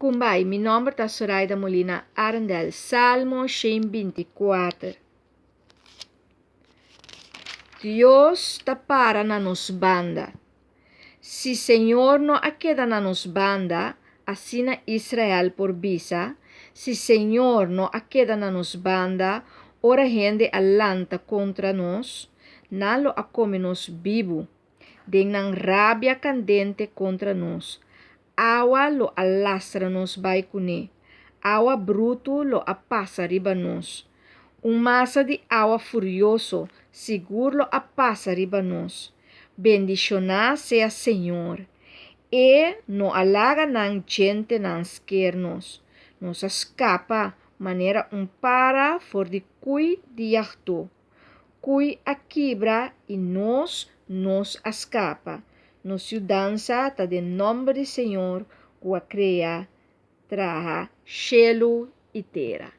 Kumbai, mi nomber ta Soraida Molina Arendel. Salmo 124. Dios ta para na nos banda. Si Señor no a keda na nos banda, asina Israel por bisa, si Señor no a keda na nos banda, ora hende a lanta kontra nos, nan lo a kome nos bibu. Den nan rabia kandente kontra nos, awa lo a lastra nos bai kuné, awa brutu lo a pasa riba nos. Un masa di awa furioso sigur lo a pasa riba nos. Bendishoná sea Señor! E no a laga nan djentenan sker nos. Nos a skapa manera un para for di kui di yagdó. Kui a kibra i nos, nos a skapa. Nos yudansa ta den nòmber di Señor ku a krea, traha shelu i tera.